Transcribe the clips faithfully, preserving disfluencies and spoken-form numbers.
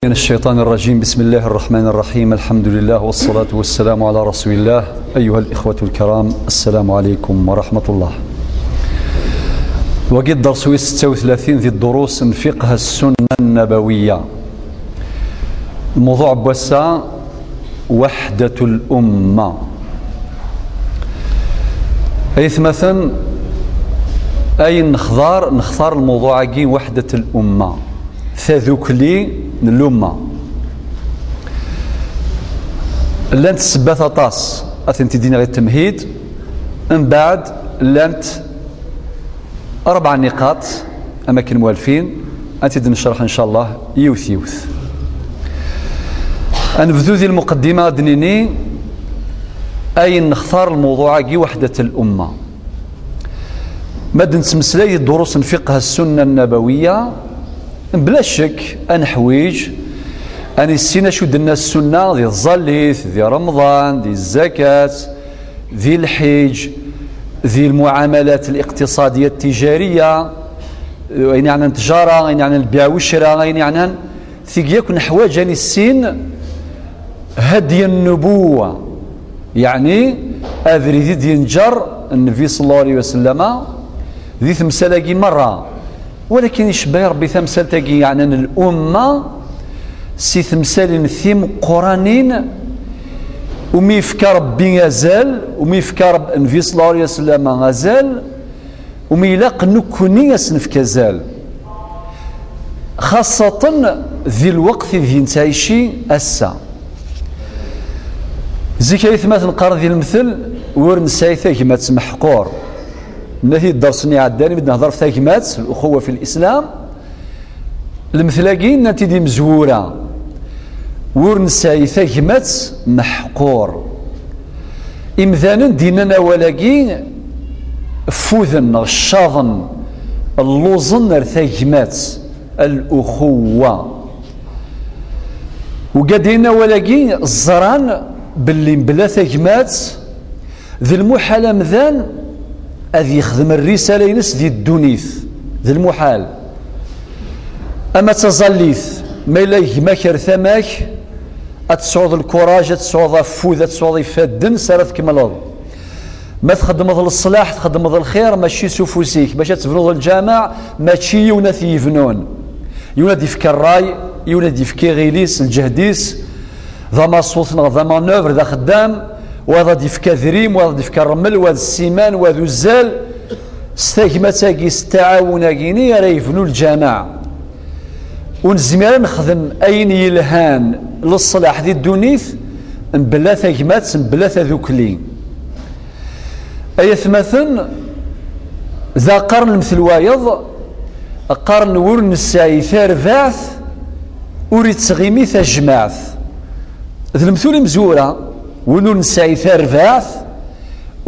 من الشيطان الرجيم. بسم الله الرحمن الرحيم. الحمد لله والصلاة والسلام على رسول الله. أيها الإخوة الكرام، السلام عليكم ورحمة الله. Wagi d dders wis ستة وثلاثين di ddurus n fiqh السنة النبوية. Lmuḍuɛ n wass-a, وحدة الأمة. Ay atmaten, ayen nexḍar, nexḍar lmuḍuɛ-agi, وحدة الأمة, tadukli n lumma. Llant ssebbat aṭas, ad tent-id-iniɣ i ttemhid. Mbeɛd, llant rebɛa niqaṭ, am akken mwalfin, ad tt-id-necreḥ, ncallah, yiwet yiwet. Ad nebdu di lmuqeddima, ad d-nini ayen nextar lmuḍuɛ-agi, وحدة الأمة. Ma d-nettmeslay di ddurus n fiqh السنة النبوية, bla ccek ad neḥwiǧ ad nissin acu d-tenna ssunna di tẓallit, di Remḍan, di zzakat, di lḥiǧ, di lmuɛamalat الاقتصادية التجارية, ayen yeɛnan ttjara, ayen yeɛnan lbiɛ u ccra, ayen yeɛnan tigi yakk neḥwaǧ ad nissin هدي النبوة, yeɛni abrid i d-yenǧer Nnbi صلى الله عليه وسلم di temsal-agi merra. Walakin icebba Rebbi tamsalt-agi yeɛnan الأمة si temsalin timeqqranin umi yefka Rebbi azal, umi yefka Reb-, Nnbi صلى الله عليه وسلم azal, umi ilaq nekkni ad s-nefk azal, xaṣṣaten di lweqt ideg nettɛici ass-a. Zik ay atmaten, qqaren di lemtel: ur nesɛi tagmat meḥqur. Nna-t-id dders-nni iɛeddan, mi d-nehder ɣef tagmat, الأخوة في الإسلام, lemtel-agi nnan-t-id imezwura: ur nesɛi tagmat meḥqur. Imdanen d-innan awal-agi ffuden neɣ ccaḍen, lluẓen ar tagmat, الأخوة. Ugad-in awal-agi ẓran belli mebla tagmat d lmuḥal amdan ad yexdem rrisala-ines di ddunit. D lmuḥal. Ama d taẓallit, ma yella gma-k ar tama-k, ad tesɛuḍ lkuraj, ad tesɛuḍ afud, ad tesɛuḍ ifadden s ara tkemmleḍ. Ma txeddmeḍ leṣlaḥ, txeddmeḍ lxir, mačči s ufus-ik, bac ad tebnuḍ lǧameɛ, mačči yiwen ad t-yebnun. Yiwen ad d-yefk ṛṛay, yiwen ad d-yefk iɣil-is, lǧehd-is, d amaṣut neɣ d amanœuvre, d axeddam, wayeḍ ad d-yefk adrim, wayeḍ ad d-yefk ṛṛmel, wa d ssiman, wa d uzzal. S tagmat-agi, s ttaɛawun-agi-ni ara yebnu lǧameɛ. Ur nezmir ad nexdem ayen yelhan leṣlaḥ di ddunit mebla tagmat, mebla tadukli. Ay atmaten, da qqaren lemtel wayeḍ, qqaren: ur nesɛi tarbaɛt, ur ittɣimi tajmaɛt. D lemtul imezwura, win ur nesɛi tarbaɛt,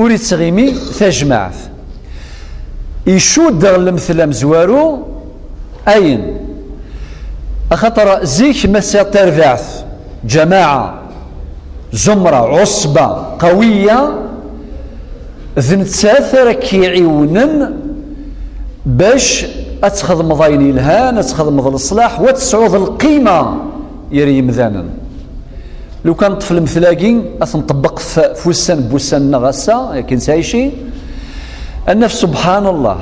ur ittɣimi tajmaɛt. Icudd ɣer lemtel amezwaru ayen. Axaṭer zik ma sɛiḍ tarbaɛt, ǧamaɛa, zumra, ɛusba, qawiya, d nettat ara k-iɛiwnen bac ad txedmeḍ ayen yelhan, ad txedmeḍ leṣlaḥ, wa tesɛuḍ lqima gar yimdanen. Lukan neṭṭef lemtel-agi, ad t-nṭebbeq f-, f wussan n wussan-nneɣ ass-a, akken ttɛici, ad naf, subḥan Allah,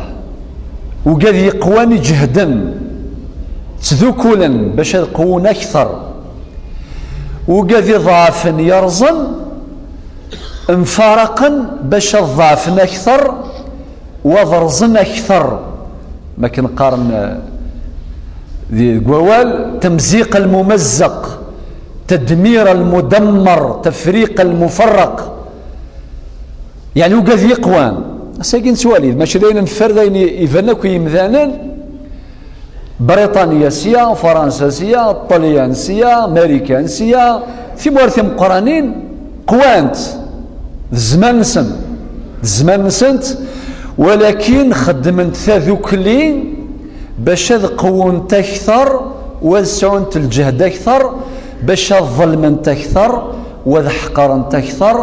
ugad yeqwan iǧehden, ttdukulen bac ad qwun akter. Ugad iḍeɛfen yerẓen, mfaraqen bac ad ḍeɛfen akter, wa ad rẓen akter. Ma akken qqaren, eh, di, deg wawal, temziq lmumazzeq, tedmir lmudammer, tefriq lmuferreq. Yeɛni ugad yeqwan. Ass-agi nettwali, mačči d ayen neffer, d ayen i-, iban akk i yimdanen. Briṭanya sya, Fransa sya, Ṭṭalyan sya, Marikan sya, timura timeqqranin qwant d zzman-nsen, d zzman-nsent, walakin xeddment tadukli bac ad qwunt akter, u ad sɛunt lǧehd akter, bac ad ḍelment akter, u ad ḥeqrent akter,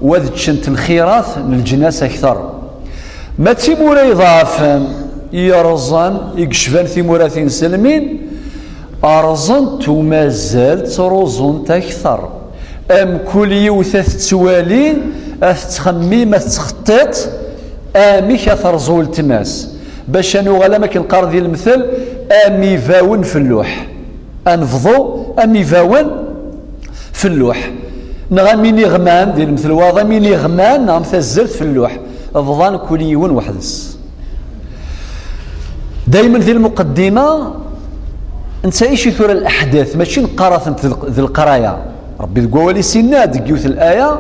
u ad ččent lxirat n leǧnas akter. Ma d timura iḍeɛfen, yerẓan, i yecban timura tinselmin, Rẓent u mazal ttruẓunt akter. Amkul yiwet a tettwali, a tettxemmim, a tettxeṭṭiṭ amek a terẓ weltma-s. Bac a nuɣal am akken qqaren di lemtel, am ibawen f lluḥ. A nebḍu am ibawen f lluḥ, neɣ am iniɣman di lemtel wayeḍ, am iniɣman neɣ am tazzert f lluḥ. Bḍan kul yiwen weḥd-s. Daymen di lmuqeddima nettɛici tura leḥdat, mačči neqqar-atent d lq-, d leqraya. Rebbi deg wawal-is inna-d deg yiwet laya,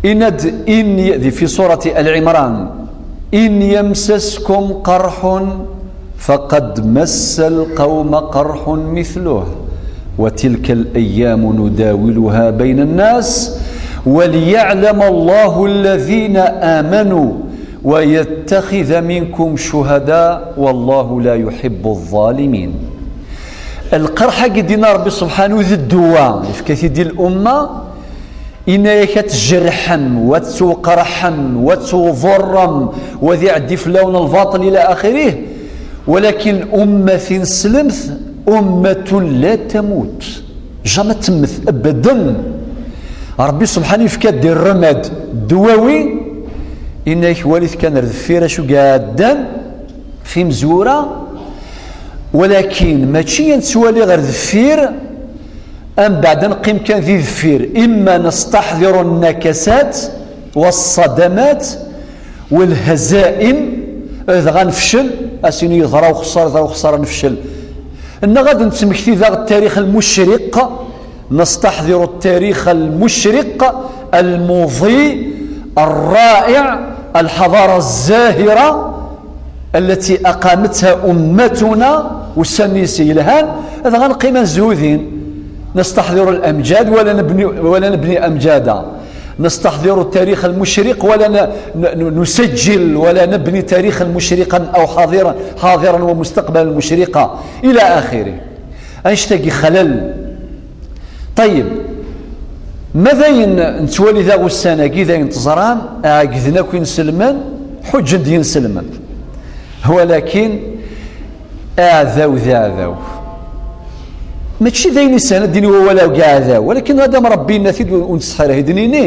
inna-d in y-, di fi surati Al Imran, in yamsaskum qarḥun faqad massal qawma qarḥun mithluh, wa tilka al-ayyamu nudawiluha bayna an-nas, wa liya'lama Allahu alladhina amanu, wa yattakhidha minkum shuhada, wallahu la yuhibbu adh-dhalimin. Lqerḥ-agi d-inna Rebbi subḥanahu d ddwa, yefka-t-id i lumma, inna-yak ad tjerḥem, wa ad tewqerḥem, wa ad tewḍurrem, wa ad iɛeddi fell-awen lbaṭel ila axirih. Walakin umma tineslemt, ummatun la tamut, jamais temmet, abadan. Rebbi subḥanahu yefka-d irremad ddwawi, inna-yak walit kan ar deffir acu iɛeddan f imezwura. Walakin mačči ad nettwali ɣer deffir, ambeɛd ad neqqim kan di deffir, imma nestaḥdiru nnakasat wassadamat walhazaim, dɣa nefcel, a s-nini yeḍra uxessar, yeḍra uxessar, nefcel. Neɣ ad nettmekti daɣ ttarix lmucriq, نستحضر التاريخ المشرق المضيء الرائع، الحضارة الزاهرة التي أقامتها أمتنا، ussan-is yelhan, dɣa neqqim ad nezhu din. نستحضر الأمجاد ولا نبني، ولا نبني أمجادا. نستحضر التاريخ المشرق ولا ن-، ن-، نسجل ولا نبني تاريخا مشرقا أو حاضرا، حاضرا ومستقبلا مشرقا إلى آخره. Annect-agi xalal. Ṭayyeb, ma d ayen nettwali daɣ ussan-agi, d ayen teẓram, ɛeggden akk inselmen, ḥuǧǧen-d yinselmen. Walakin aɛdaw d aɛdaw. Mačči d ayen isehlen ad d-nini wawal-agi aɛdaw, walakin adam Rebbi yenna-t-id ur nettseḥḥir, ad d-nini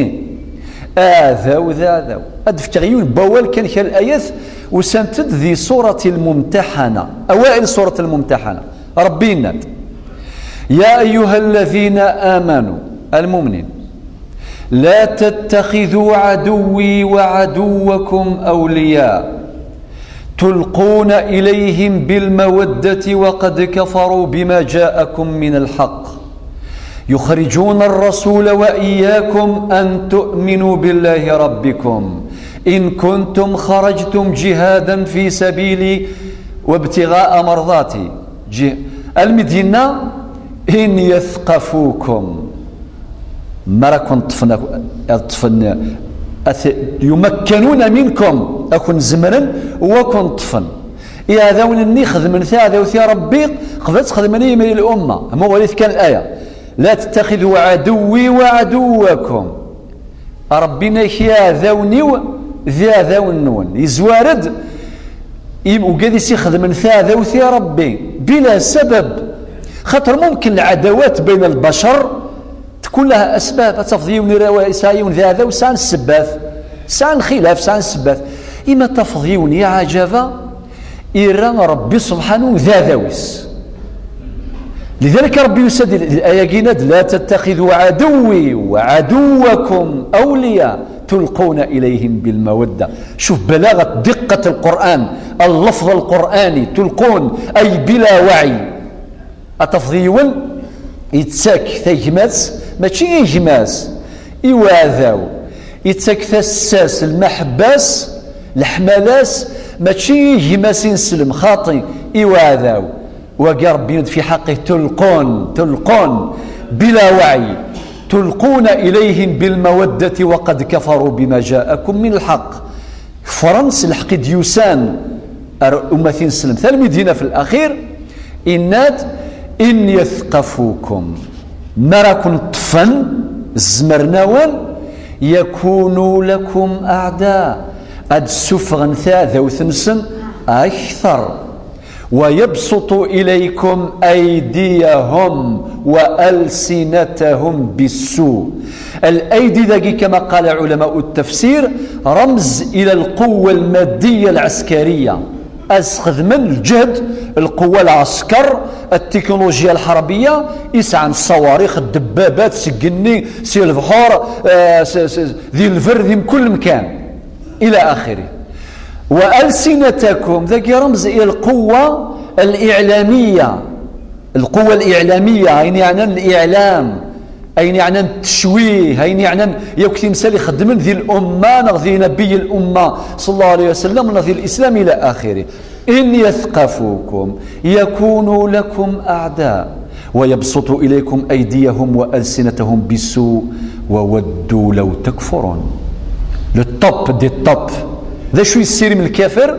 aɛdaw d aɛdaw. Ad d-fkeɣ yiwen n wawal kan, kra n ayat, usant-d di surat al-Mumtaḥana, awail surat al-Mumtaḥana. Rebbi yenna-d: يا أيها الذين آمنوا, المؤمنين, لا تتخذوا عدوي وعدوكم أولياء تلقون إليهم بالمودة وقد كفروا بما جاءكم من الحق يخرجون الرسول وإياكم أن تؤمنوا بالله ربكم إن كنتم خرجتم جهادا في سبيلي وابتغاء مرضاتي. Almi d-yenna: إن يثقفوكم, mi ara ken-ṭṭfen, ad ṭṭfen, يمكنون منكم, ad ken-zemren, u ad ken-ṭṭfen. Iɛdawen-nni xedmen taɛdawt i Rebbi, qbel ad tt-xedmen i yimri n lumma. Muɣlit kan laya: لا تتخذوا عدوي وعدوكم. Rebbi yenna-k iɛdawen-iw d iɛdawen-nwen. Yezwar-d i ugad-is ixedmen taɛdawt i Rebbi bila sabab. Xaṭer mumkin lɛadawat bayna lbacer tkun laha asbab. Ad tafeḍ yiwen ira-, yesɛa yiwen d aɛdaw, sɛan ssebbat, sɛan xilaf, sɛan ssebbat. Ima tafeḍ yiwen iɛǧaba, ira Rebbi subḥanu d aɛdaw-is. لذلك Rebbi yusa-d di, di ayagi yenna-d: لا تتخذوا عدوي وعدوكم أولياء تلقون إليهم بالمودة. شوف بلاغة، دقة القرآن، اللفظ القرآني، تلقون أي بلا وعي. Ad tafeḍ yiwen yettak tagmat, mačči i gma-s, i uɛdaw. Yettak tasa-s, lmaḥebba-s, leḥmala-s, mačči i gma-s ineslem, xaṭi, i uɛdaw. Wagi Rebbi yenna-d في حقه: تلقون، تلقون بلا وعي، تلقون إليهم بالمودة وقد كفروا بما جاءكم من الحق. Kefren s lḥeqq i d-yusan ar ummat ineslem. Almi d-yenna f laxir, yenna-d: إن يثقفوكم, mi ara ken-ṭṭfen, zemren-awen, يكونوا لكم أعداء, ad d-ssufɣen taɛdawt-nsen akter. ويبسط إليكم أيديهم وألسنتهم بالسوء. الأيدي dagi, كما قال علماء التفسير, رمز إلى القوة المادية العسكرية. Ad sxedmen lǧehd, lquwa, lɛesker, التكنولوجيا الحربية, i sɛan ṣṣawariq, ddebbabat, seg igenni, si lebḥur, eh, s- s- di lberr, di mkul mkan, إلى آخره. وألسنتكم, dagi رمز إلى القوة الإعلامية. القوة الإعلامية, ayen yeɛnan الإعلام, ayen yeɛnan التشويه, ayen yeɛnan yakk timsal ixeddmen di الأمة, neɣ di نبي الأمة صلى الله عليه وسلم, neɣ di الإسلام إلى آخره. إن يثقفوكم يكونوا لكم أعداء ويبسطوا إليكم أيديهم وألسنتهم بالسوء وودوا لو تكفرون. Le top des tops. D acu yessirim lkafir?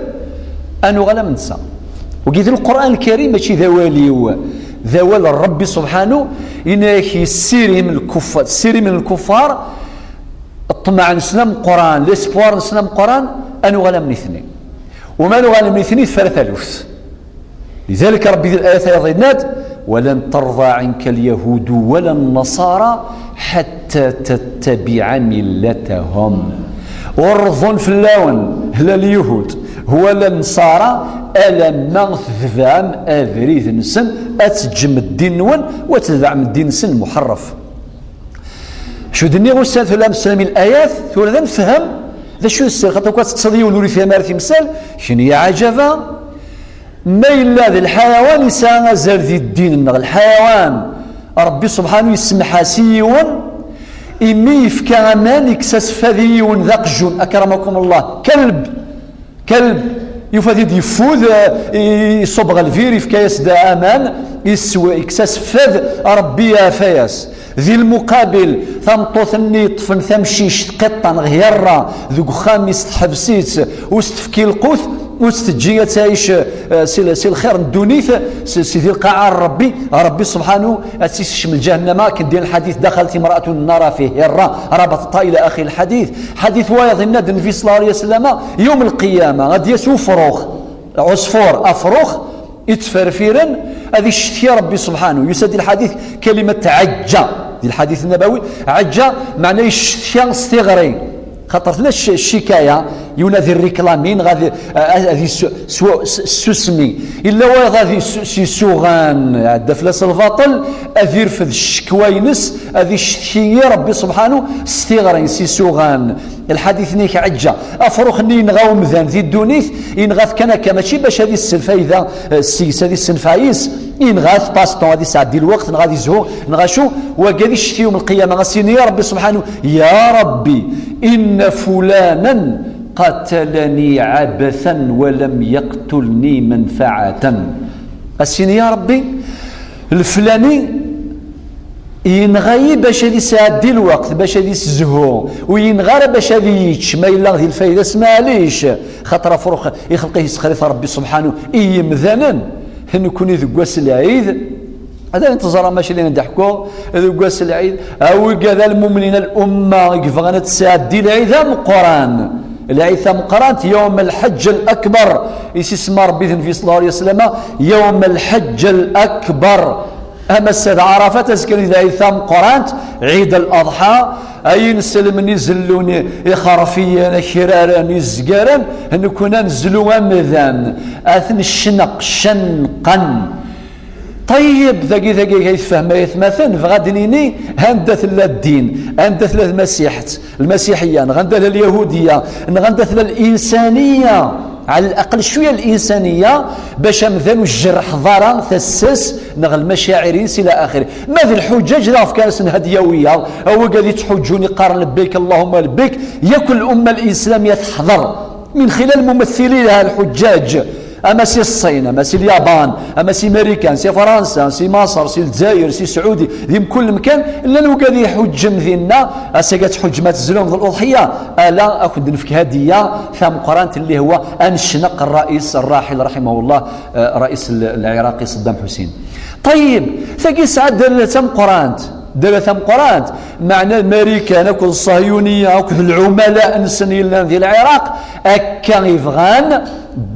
Ad nuɣal am netta. Wagi d Lqur'an Lkarim, mačči d awal-iw, d awal n Ṛebbi subḥanu. Yenna-yak yessirim lkuffar, ssirimen lkuffar, ṭṭmeɛ-nsen ameqqran, l'espoir-nsen ameqqran, ad nuɣal am nitni. Uma nuɣal am nitni, tefra taluft. لذلك Ṛebbi di الآية-agi yenna-d: ولن ترضى عنك اليهود ولا النصارى حتى تتبع ملتهم. Ur ḍḍun fell-awen la lyuhud wala nṣara alamma tebɛem abrid-nsen, ad teǧǧem ddin-nwen u ad tebɛem ddin-nsen muḥerref. Acu d-nniɣ ussan tura neslam i layat, tura ad nefhem d acu yessir, xaṭer akk ad teṭṭseḍ yiwen ur yefhim ara timsal, kni ya ɛajaba. Ma yella d lḥayawan yesɛa azal di ddin-nneɣ, lḥayawan, Ṛebbi subḥanu yessemḥas i yiwen, imi yefka aman, yekkes-as fad i yiwen d aqjun, akramakum Allah, kalb, kalb, yufa-t-id yeffud, eh, iṣubb ɣer lbir, yefka-yas-d aman, yeswa, yekkes-as fad, Ṛebbi yeɛfa-yas. Di lmuqabil, tameṭṭut-nni yeṭṭfen tamcict, qiṭṭa neɣ hirra, deg uxxam-is, teḥbes-itt, ur s-tefki lqut, ur s-teǧǧi ad tɛic, eh, si l-, si lxir n ddunit, si, si di lqaɛa n Ṛebbi, Ṛebbi subḥanu ad tt-issekcem lǧahennama, akken d-yenna lḥadit: دخلت امرأة النار في هرة ربطتها إلى آخر الحديث. Ḥadit wayeḍ, yenna-d Nnbi صلى الله عليه وسلم, yawm lqiyama, ad d-yas ufrux, ɛusfur, afrux, ittferfiren, ad iccetki Ṛebbi subḥanu. Yusa-d di lḥadit kalimat ɛeǧǧa, di lḥadit nnabawi, ɛeǧǧa, meɛna iccetki s tiɣri. Xaṭer tella cc-, ccikaya, yiwen ad irriklamin, ɣad, ad, ad issu-, swa-, s-, ssusmi. Illa wayeḍ ad issu-, s isuɣan, iɛedda fell-as lbaṭel, ad irfed ccekwa-ines, ad iccetki i Ṛebbi subḥanu s tiɣri, s isuɣan. Lḥadit-nni iɛeǧǧa. Afrux-nni yenɣa umdan di ddunit, yenɣa-t kan akka, mačči bac ad issel fayda, eh, seg-s, ad issenfeɛ yis, yenɣa-t passe-temps, ad isɛeddi lweqt, neɣ ad izhu, neɣ acu, wagi ad iccetki yawm lqiyama, ad s-yini i Ṛebbi subḥanu: يا رب إن فلانا قتلني عبثا ولم يقتلني منفعة. Ad s-yini: Ya Ṛebbi, leflani yenɣa-yi bac ad isɛeddi lweqt, bac ad isezhu, ur yenɣa ara bac ad yečč, ma yella di lfayda-s, maɛlic, xaṭer afrux ixelq-it, yessexlif Ṛebbi subḥanu i yimdanen. Nekkni deg wass n lɛid, ad ayen teẓram acu d-ḥkuɣ, deg wass n lɛid, a wigad a lmumnin, a lumma i yebɣan ad tesɛeddi lɛid ameqqran, lɛid tameqqrant, yawm lḥeǧǧ lakbar, i s-isemma Ṛebbi d Nnbi صلى الله عليه وسلم, yawm lḥeǧǧ lakbar. Ama ass-a d Ɛarafat, azekka d lɛid tameqqrant, Ɛid Laḍḥa, ay inselmen izellun ixerfiyen, akraren, izgaren, nekkni ad nezlu amdan, ad ten-ccneq, ccnqen. Ṭayyeb, dagi, dagi ay tfehmem ay atmaten, bɣa ad d-nini anda tella ddin, anda tella tmasiḥt, lmasiḥiyya, neɣ anda tella lyahudiya, neɣ anda tella linsaniya. Ɛla laqel cwiya linsaniya, bac amdan ur jerrḥeḍ ara tasa-s neɣ lmacaɛir-is ila axiri. Ma d lḥuǧǧaǧ daɣ fkan-asen hadya wiyaḍ, a wigad yettḥuǧǧun iqqaren: لبيك اللهم لبيك, yakk lumma lislamiyya teḥḍer min xilal mumathiliha lḥuǧǧaǧ, ama si Ṣṣin, ama si Lyaban, ama si Marikan, si Fransa, si Maṣer, si Lezzayer, si Sɛudi, di mkul lemkan, llan wigad iḥuǧǧen dinna. Ass-agi ad tḥuǧǧem, ad tezlum d luḍḥiyya, ala ad kent-nefk hadiyya tameqqrant, اللي هو ad necneq ṛṛayis ṛṛaḥil raḥimahullah, eh, ṛṛayis l-, lɛiraqi Saddam Ḥusin. Ṭayyeb, tagi tesɛa ddala d tameqqrant, ddala d tameqqrant, meɛna Marikan akked Ṣṣahyuniyya akked lɛumala-nsen yellan di Lɛiraq, akka i bɣan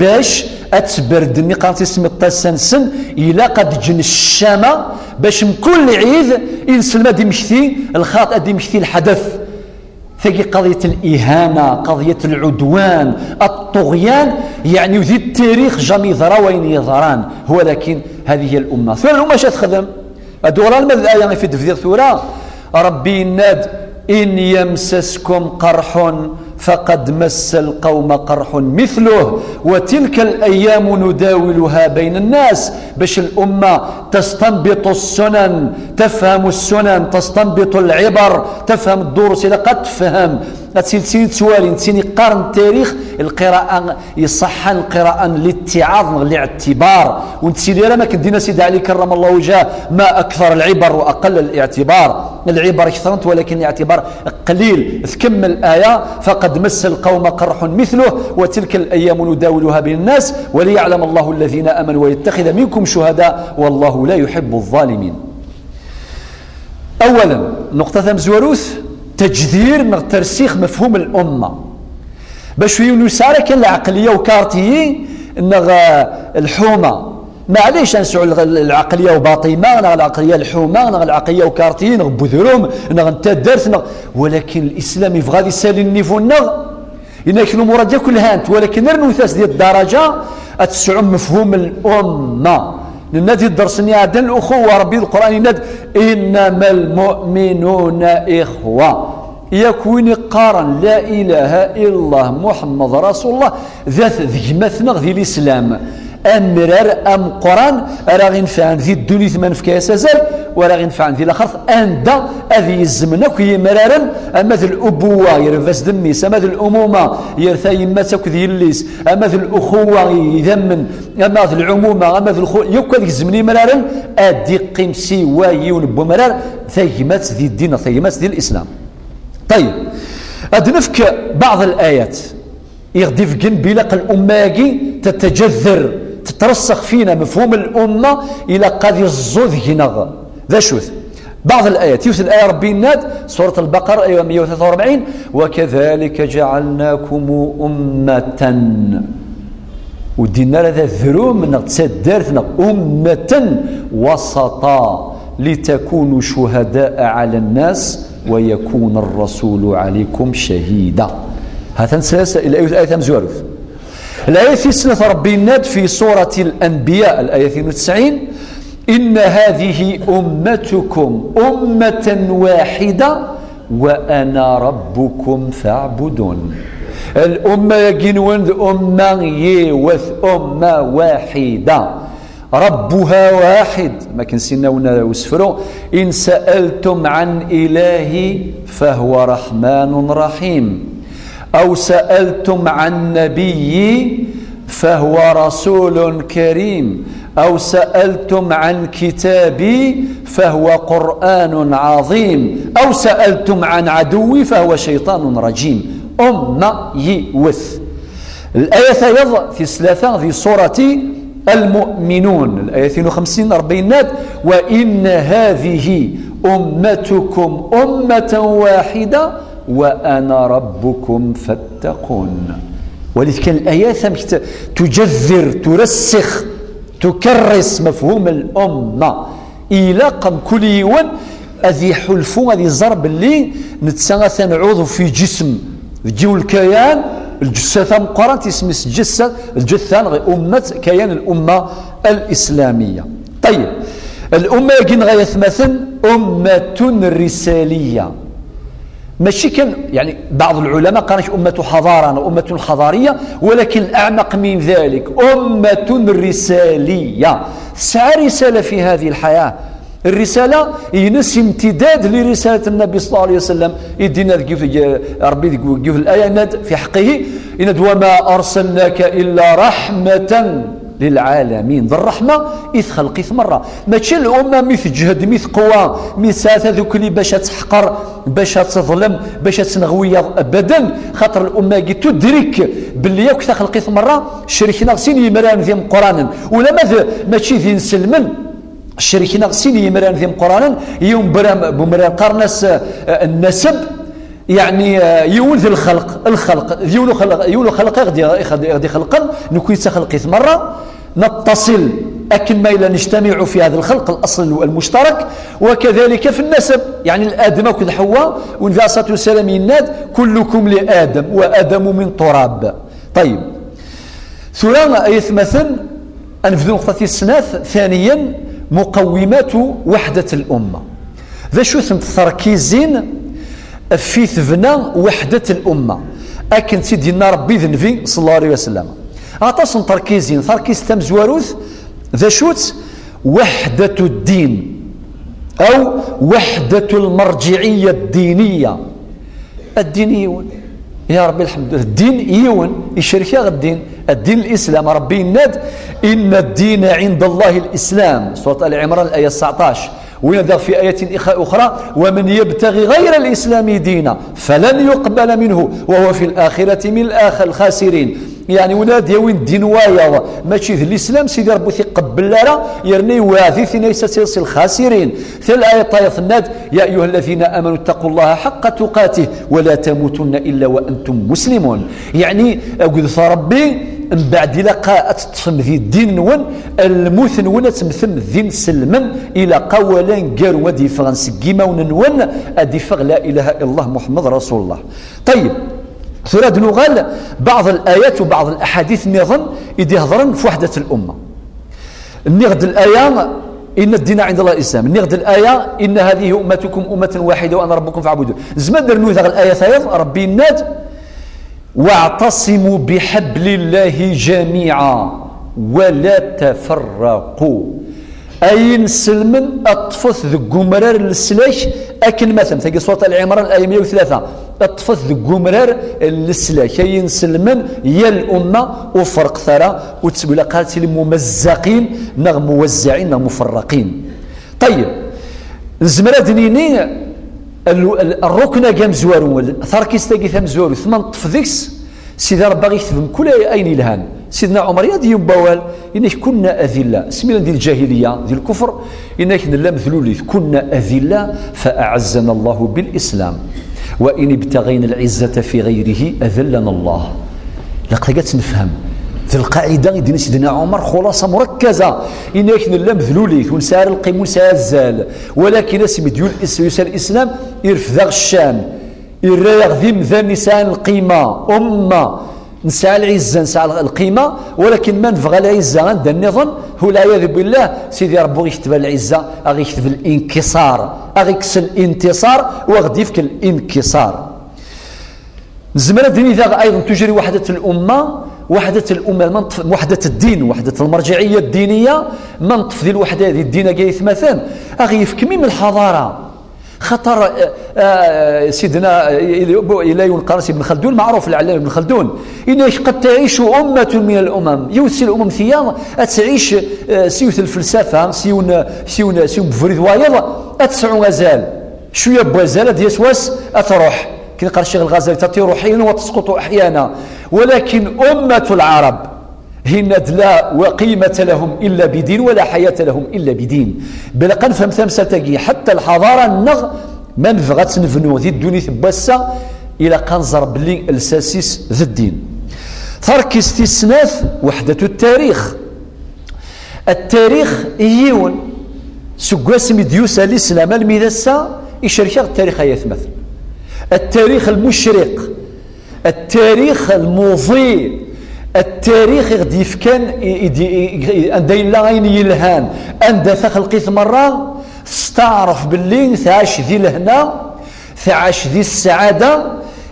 Bac ad tberden iqan tismiṭ tasa-nsen, ilaq ad ǧǧen ccama bac mkul lɛid inselm ad d-imekti lxaṭ, ad d-imekti lḥadaf. Tagi qadiyat lihana, qadiyat lɛudwan, aṭṭuɣyan, yeɛni di ttarix jami yeḍra wayen yeḍran. Walakin hadi hiya lumma. Tura lumma acu ad texdem? Ad uɣal ma d laya i fi d-bdiɣ tura. Ṛebbi yenna-d: إن يمسسكم قرح فقد مس القوم قرح مثله وتلك الأيام نداولها بين الناس. Bac الأمة تستنبط السنن، تفهم السنن، تستنبط العبر، تفهم الدروس. Ilaq ad tefhem, ad tili d tin yettwalin, d tin yeqqaren ttarix, lqira'a iṣeḥḥan, lqira'a n littiɛaḍ neɣ liɛtibar. Ur nettili ara am akken dinna Sidi Ɛli karramallah wajhah: ما أكثر العبر وأقل الاعتبار. Lɛibar ktrent, walakin liɛtibar qlil. Tkemmel laya: فقد مس القوم قرح مثله وتلك الأيام نداولها بين الناس وليعلم الله الذين آمنوا ويتخذ منكم شهداء والله لا يحب الظالمين. Awalen, nuqṭa tamezwarut, tajdid neɣ tersix mefhum l'umma. Bac yiwen ur yesɛi ara kan lɛeqliya ukartiyi neɣ, eh, lḥuma. Maɛlic, ad nesɛu lɣ-, lɛeqliya ubaṭima, neɣ lɛeqliya lḥuma, neɣ lɛeqliya ukartiyi, neɣ budrum, neɣ n taddart, neɣ, walakin l'islam yebɣa ad isali nnivu-nneɣ. Yenna-k lumur-agi akk lhant, walakin rnut-as di ddaraja ad tesɛum mefhum l'umma. Nenna di dders-nni iɛeddan, l'uxuwa, Ṛebbi di Lqur'an yenna-d: إنما المؤمنون إخوة. Yak win iqqaren: لا إله إلا الله محمد رسول الله, d at d gma-tneɣ di l'islam. Amrar ameqqran ara ɣ-inefɛen di ddunit ma nefka-yas azal, u ara ɣ-inefɛen di laxert, anda ad yezzmen akk yimraren, ama d l'ubuwa, yerba-s d mmi-s, ama d l'umuma, yerta yemma-s akked yelli-s, ama d l'uxuwa, idammen, ama d l'umuma, ama d l'xu-, yakk ad gezmen imraren, ad d-iqqim siwa yiwen n wemrar, tagmat di ddin neɣ tagmat di l'islam. Ṭayyeb, ad nefk baɛḍ l'ayat i ɣ-d-ibeggen bilaq l'umma-agi tettajadder, tettressix fina, mefhum l'umma ilaq ad iẓẓu deg-neɣ. D acu-t? Baɛḍ l'ayat, yiwet l'aya Ṛebbi yenna-d, surat Lbaqara, aya meyya u tlata u ṛebɛin: وكذلك جعلناكم أمة. Ur d-yenna ara d adrum neɣ d taddart neɣ أمة وسطا لتكونوا شهداء على الناس ويكون الرسول عليكم شهيدا. Ha-t-an tlata, l'aya tamezwarut. L'aya tis snat, Ṛebbi yenna-d fi surat l'Anbiya, l'aya tnin u tesɛin: إن هذه أمتكم أمة واحدة وأنا ربكم فاعبدون. L'umma-agi-nwen d umma yiwet, umma waḥida. ربها واحد, ma akken s-yenna usefru: إن سألتم عن إله فهو رحمن رحيم، أو سألتم عن نبي فهو رسول كريم، أو سألتم عن كتابي فهو قرآن عظيم، أو سألتم عن عدوي فهو شيطان رجيم. Umma yiwet. L'aya tayeḍ tis tlata di surati Al-Mu'minun, l'aya tnin u xemsin, Ṛebbi yenna-d: وإن هذه أمتكم أمة واحدة وأنا ربكم فاتقون. Walit kan l'ayat amek t-, tujaddir, turassex, tukerris mefhum l'umma. Ilaq mkul yiwen ad iḥulfu, ad iẓer belli netta atan ɛuḍu fi ǧism, deg yiwen lkayan, lǧessa tameqqrant, isem-is ǧessa, lǧetta neɣ ummat, kayan l'umma al-islamiyya. Ṭayyeb, l'umma-agi-nneɣ ay atmaten, ummatun risaliya. Mačči kan, يعني, بعض العلماء قالك أمة حضارة أو أمة حضارية، ولكن الأعمق من ذلك أمة رسالية. Tesɛa risala fi hadi lḥayat. Risala-ines imtidad li risalat Nnabi ṣalla Llahu ɛalayhi wa sallam. I d-yenna deg yiwet, Ṛebbi deg yiwet laya, yenna-d fi ḥeqqihi, yenna-d: وما أرسلناك إلا رحمة للعالمين. D ṛṛeḥma i txelq-it merra. Mačči l'umma mi teǧhed, mi teqwa, mi tesɛa tadukli bac ad teḥqer, bac ad teḍlem, bac ad tenɣ wiyaḍ, abadan, xaṭer l'umma-agi tudrik belli akk taxelqit merra cerken-aɣ sin yimraren d imeqqranen. Ulamma d mačči d inselmen, cerken-aɣ sin yimraren d imeqqranen, yiwen n umrar qqaren-as, eh, nnaseb, يعني، آه، يولد الخلق، الخلق، يولد خلق، يولد خلق يغدي، يغدي، يغدي خلقا، نكون تخلقيت مرة، نتصل، أكن ما إلا نجتمع في هذا الخلق الأصل المشترك، وكذلك في النسب، يعني الآدم كذ حواء، والنبي عليه الصلاة والسلام يناد: "كلكم لآدم وآدم من تراب". طيب، ثورة آية مثلا، أنفذ نقطة السناث. ثانيا، مقومات وحدة الأمة. ذا شو ثمت تركيزين في ثبنا وحدة الأمة، أكن سيدنا ربي ذنبي صلى الله عليه وسلم. أعطاس تركيزين، تركيز تمزواروث، ذا شوت وحدة الدين أو وحدة المرجعية الدينية. الدين يون، يا ربي الحمد لله، الدين يون، يشرك يا الدين، الدين الإسلام. ربي يناد: "إن الدين عند الله الإسلام". سورة آل عمران، الآية تسعطاش. وينادى في آية إخ-، أخرى: "ومن يبتغي غير الإسلام دينا فلن يقبل منه وهو في الآخرة من الآخ-، الخاسرين". يعني، ولاد يوين الدين وايض، ماشي ذي الإسلام، سيدي ربي تيقبل لنا، يرني وعدي ثنا يساسي الخاسرين. في الآية طايف الناد: "يا أيها الذين آمنوا اتقوا الله حق تقاته ولا تموتن إلا وأنتم مسلمون". يعني، أقول ربي، من بعد إلا قا أتطفم ذي الدين نون، الموت نون أتمثم ذي نسلمن، إلا قا ولا نقار ودي فغن سقيما ونون، أدي فغ لا إله إلا الله محمد رسول الله. طيب، ثورة نغال بعض الآيات وبعض الأحاديث نظن إدي هضرن في وحدة الأمة. نغد الآية: "إن الدين عند الله الإسلام". نغد الآية: "إن هذه أمتكم أمة واحدة وأنا ربكم فاعبدون". زمدر نوثغ الآية ثايض، ربي الناد: "واعتصموا بحبل الله جميعا ولا تفرقوا". أين سلمن أطفث ذ قمرار السلاك، أكن مثلا، تاقي سورة آل عمران، الآية مية وثلاثة. أطفث ذ قمرار السلاك، أين سلمن يا الأمة وفرق ثرى، وتسوي لقاتل ممزقين، نغ موزعين، نغ مفرقين. طيب، نزمر هاد نيني ال-، ال-، الركن أقام زوارو، تركيز تاقي ثم زوارو، ثم نطف ذكس، سيدي ربي غيكتب من كل أين يلهان. سيدنا عمر يا ديوم بوال، إنك كنا أذلة، سمينا دي الجاهلية، دي الكفر، إنك نلا مثلوليث، كنا أذلة فأعزنا الله بالإسلام، وإن ابتغينا العزة في غيره أذلنا الله. لقد قد نفهم في القاعدة يدين سيدنا عمر خلاصة مركزة، إنك نلا مثلوليث، ونسار القيم ونسار الزال، ولكن اسم ديول الإس-، يسار الإسلام يرفض الشام. Irra-yaɣ d imdanen yesɛan lqima, umma, nesɛa lɛizza, nesɛa lqima, walakin ma nebɣa lɛizza anda nniḍen, hu lɛiyadu billah, Sidi Ṛebbi ur ɣ-ikteb lɛizza, a ɣ-ikteb linkiṣar, a ɣ-ikkes lintiṣar, u a ɣ-d-ifk linkiṣar. Nezmer ad d-nini daɣ ayḍen tujri waḥdat lumma, waḥdat lumma, ma neṭṭef, waḥdat ddin, waḥdat lmerǧiɛiyya ddiniyya, ma neṭṭef di lwaḥda di ddin-agi aytmaten, a ɣ-yefk mim lḥaḍara. Xaṭer, eh, eh, sidna, eh, ila yiwen qqaren-as Ibn Xaldun, meɛruf lɛallam Ibn Xaldun, yenna-ak: "قد تعيش أمة من الأمم". Yiwet si lumam tiyaḍ ad tɛic, eh, s yiwet lfelsafa, s yiwen, s yiwen, s yiwen ubrid wayeḍ, ad tesɛu azal. Cwiya n wazal ad d-yas wass ad truḥ. Akken yeqqar Ccix Lɣazali: "تطير حينا وتسقط أحيانا". ولكن أمة العرب هند لا قيمة لهم إلا بدين ولا حياة لهم إلا بدين. Bela ad nefhem tamsalt-agi, ḥetta lḥaḍara-nneɣ, ma nebɣa ad tt-nebnu di ddunit n wass-a, ilaq ad nẓer belli lsas-is d ddin. Tarkist tis snat, وحدة التاريخ. Ttarix yiwen, seg wasmi d-yusa lislam almi d ass-a, icerk-aɣ ttarix ay atmaten. Ttarix lmucriq, ttarix lmuḍi, ttarix i ɣ-d-yefkan i, i, i, i, anda yella ayen yelhan, anda taxelqit merra testeɛref belli tɛac di lehna, tɛac di ssaɛada,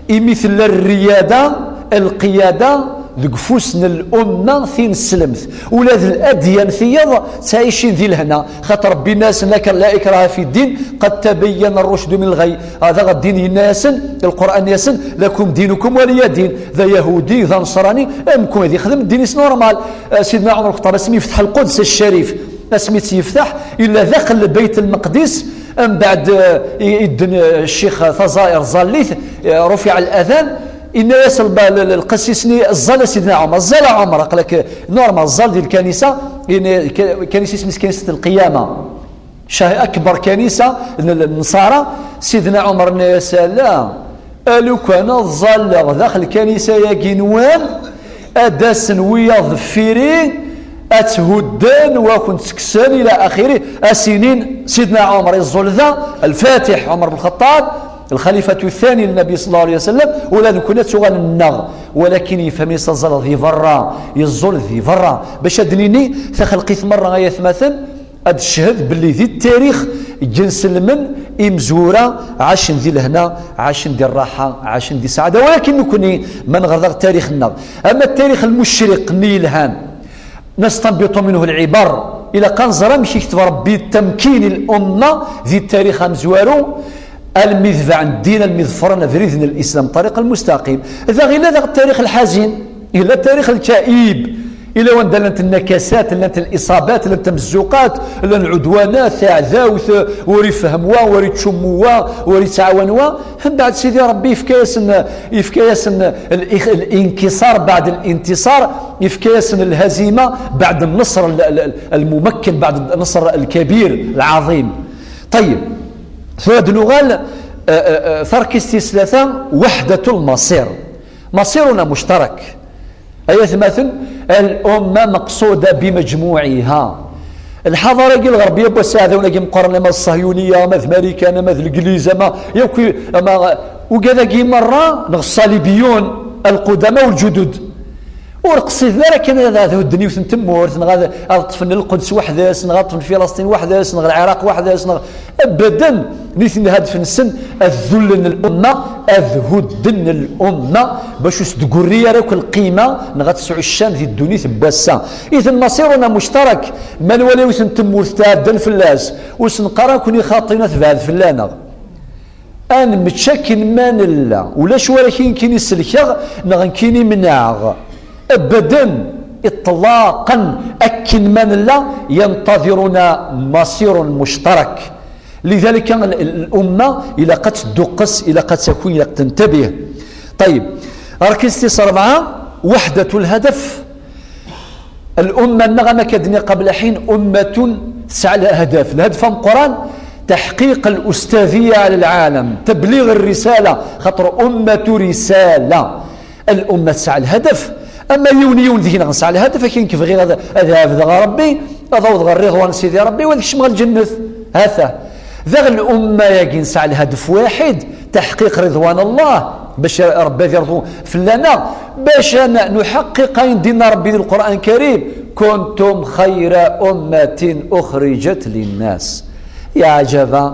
imi tella rriyada, lqiyada, deg ufus n lumma tineslemt. Ula d ladyan tiyaḍ ttɛicin di lehna, xaṭer Ṛebbi yenna-yasen: "لا إكراه في الدين، قد تبين الرشد من الغي". Hada ddin yenna-yasen, Lqur'an yenna-yasen: "لكم دينكم ولي دين". D ayahudi, d aneṣrani, amkun ad yexdem ddin-is normal. Eh, Sidna Ɛmer Lxeṭṭab, asmi yefteḥ Lquds Ccarif, asmi tt-yefteḥ, yella daxel Lbeyt Lmeqdis, mbeɛd, eh, i-, idden, eh, ccix taẓa-, rẓallit, eh, رفع الأذان, yenna-yas lba-, l-, l-, lqessis-nni: "Ẓẓal a Sidna Ɛmer, ẓẓal a Ɛmer", aql-ak normal, ẓẓal di lkanisa, yenna-, ka-, kanisa isem-is kanisat Lqiyama. Cah-, akbar kanisa n, n, n Nṣara, Sidna Ɛmer yenna-yas: "Ala, Alukan ad ẓalleɣ daxel kanisa-agi-nwen, ad d-asen wiyaḍ deffir-i, ad tt-hudden, wa kent-kksen, ila axiri, ad s-inin Sidna Ɛumer iẓẓul da, Lfatih Ɛumer ben Lxeṭṭab, lxalifatu thani n Nabi sallallahu alayhi wa sallam, ula d nekkni ad tuɣal nneɣ. Walakin yefhem-is aẓaleḍ di berra, yeẓẓul di berra. Bac ad d-nini, taxelqit merra ay atmaten, ad d-teched belli di ttarix ǧǧen selmen imezwura, ɛacen di lehna, ɛacen di rraḥa, ɛacen di ssaɛda. Walakin nekkni ma nɣer daɣ ttarix-nneɣ, ama ttarix lmucriq-nni yelhan, نستنبط منه العبر. Ilaq ad nẓer amek ikteb Ṛebbi tamkin i lumma di ttarix amezwaru, almi tebɛen ddin, almi ḍefren abrid n lislam, ṭṭariq lmustaqim. Da ɣila daɣ ttarix lḥazin, illa ttarix lkaib, illa wanda llant nnakasat, llant liṣabat, llant tamezzuqat, llan lɛudwanat, taɛdawt, ur ifehhem wa, ur ittcummu wa, ur ittɛawan wa. Mbeɛd Sidi Ṛebbi yefka-yasen, yefka-yasen l-, l-, الانكسار بعد الانتصار, yefka-yasen lhazima بعد النصر ال-, ال-, ال-, الممكن, بعد النصر الكبير العظيم. طيب, tura ad nuɣal, eh, eh, eh, tarkist tis tlata, وحدة المصير. مصيرنا مشترك. Ay atmaten, الأمة مقصودة بمجموعها. Lḥaḍara-agi lɣerbiya n wass-a, aɛdawen-agi meqqren, ama d ṣṣahyuniya, ama d Marikan, ama d Legliz, ama yakk, ama ugad-agi merra, neɣ ṣṣalibiyun, القدماء والجدد. Ur qsiden ara kan ad, ad hudden yiwet n tmurt, neɣ ad, ad ṭṭfen Lquds weḥd-s, neɣ ad ṭṭfen Filasṭin weḥd-s, neɣ Lɛiraq weḥd-s, neɣ Abadan. Nitni hadef-nsen ad dullen lumma, ad hudden lumma, bac ur s-d-tegri ara akk lqima, neɣ ad tesɛu ccan di ddunit n wass-a. Iten مصيرنا مشترك, ma nwala yiwet n tmurt tɛeddan fell-as, ur s-neqqar ara nekkni xaṭi, tebɛed fell-aneɣ. Ad nemmečč akken ma nella, ulac wara nekkini selkeɣ, neɣ nekkini menɛeɣ. Abadan, iṭlaqen, akken ma nella, ينتظرنا مصير مشترك. لذلك ال-، ال-، الأمة ilaq ad tedduqqes, ilaq ad taki, ilaq ad tentabih. طيب, ركز tis rebɛa, وحدة الهدف. الأمة-nneɣ, am akka d-nniɣ قبل حين, أمة tesɛa lhadaf. Lhadaf ameqqran, تحقيق الأستاذية على العالم, تبليغ الرسالة, xaṭer أمة رسالة. الأمة tesɛa lhadaf. Ama yiwen yiwen deg-neɣ nesɛa lhadaf, akken nekk bɣiɣ ad, ad ɛebdeɣ Ṛebbi, ad awḍeɣ ɣer Ridwan n Sidi Ṛebbi, u ad kecmeɣ lǧennet. Hata. Daɣ الأمة-agi nesɛa lhadaf waḥid, تحقيق رضوان الله, bac Ṛebbi ad irḍu fell-aneɣ, bac ad n-, نحقق ayen d-yenna Ṛebbi di Lqur'an Lkarim: كنتم خير أمة أخرجت للناس. Yeɛjaba,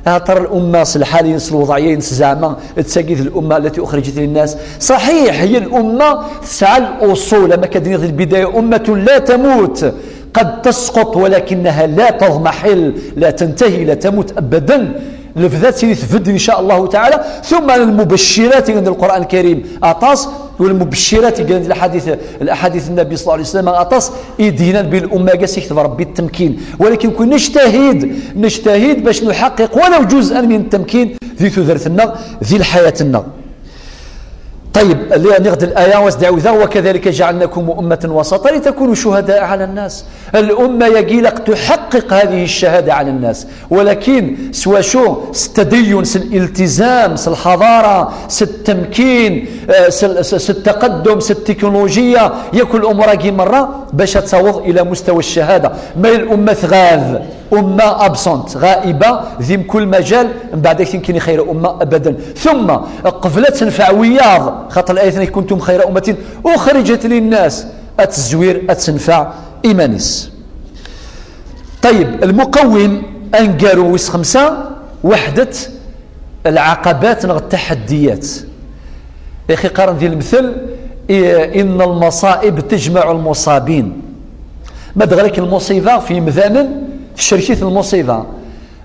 axaṭer الأمة s lḥal-ines, s lewḍeɛ-ines, zeɛma d tagi d الأمة التي أخرجت للناس. صحيح, هي الأمة tesɛa الأصول, am akka d-nniɣ di lbidaya, أمة لا تموت, قد تسقط ولكنها لا تضمحل, لا تنتهي, لا تموت أبدا. Lebda ad tili tbedd, إن شاء الله تعالى. ثم المبشرات i yellan di Lqur'an Lkarim aṭas, والمبشرات i yellan di lḥadit, lḥadit n Nnbi صلى الله عليه وسلم aṭas, i d-yennan belli الأمة-agi ad s-ikteb Ṛebbi التمكين. ولكن كنا نجتهد, نجتهد باش نحقق ولو جزءا من التمكين di tudert-nneɣ, di lḥayat-nneɣ. طيب, اللي ناخذ الآية واستعوذها: وكذلك جعلناكم أمة وسطا لتكونوا شهداء على الناس. الأمة-agi ilaq تحقق هذه الشهادة على الناس. ولكن s wacu؟ S التدين, s الالتزام, s الحضارة, s التمكين, eh, s, s, s التقدم, s التكنولوجية, yakk الأمور-agi merra, bac ad taweḍ إلى مستوى الشهادة. Ma الأمة tɣab, أمة absente, غائبة, di mkul majal, mbeɛd ad k-inin خير أمة أبدا. ثم, qbel ad tenfeɛ wiyaḍ, xaṭer الآية: كنتم خير أمة أخرجت للناس, ad tezwir, ad tenfeɛ iman-is. طيب, المقوم aneggaru wis xemsa, وحدة العقبات neɣ التحديات. Ixi qqaren di lemtel, i-, إن المصائب تجمع المصابين. Ma d-ɣer-k lmuṣiba f yemdanen, tecrek-it lmuṣiba.